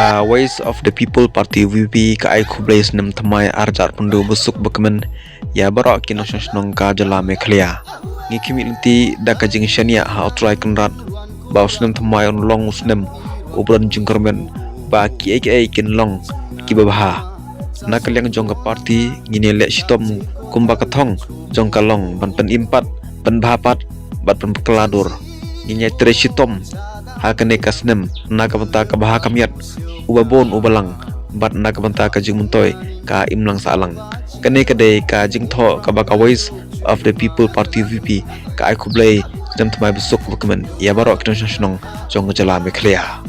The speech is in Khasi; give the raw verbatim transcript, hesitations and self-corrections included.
Ka Voice of the People Party, V P, ka ai khublei snem thymmai arhajar arphew hynriew basuk bakmen ïa baroh ki nongshong shnong ka jylla Meghalaya. Ngi khmih lynti da ka jingshaniah ha U Trai Kynrad ba u snem thymmai un long u snem uba don jingkyrmen, ba kiei kiei kin long kiba bha. Na ka liang jong ka party, ngin ïaleh shitom kumba ka thong jong ka long ban pynim pat, pynbha pat bad pynkylla dur. Ngin ïatrei shitom ha kane ka snem na ka bynta ka bha ka miat, uba bun uba lang, bad na ka bynta ka jingmyntoi ka imlang sahlang. Kane ka dei ka jingthoh kaba ka Voice of the People Party, V P, ka ai khublei snem thymmai basuk bakmen ïa baroh ki nongshong shnong jong ka jylla Meghalaya.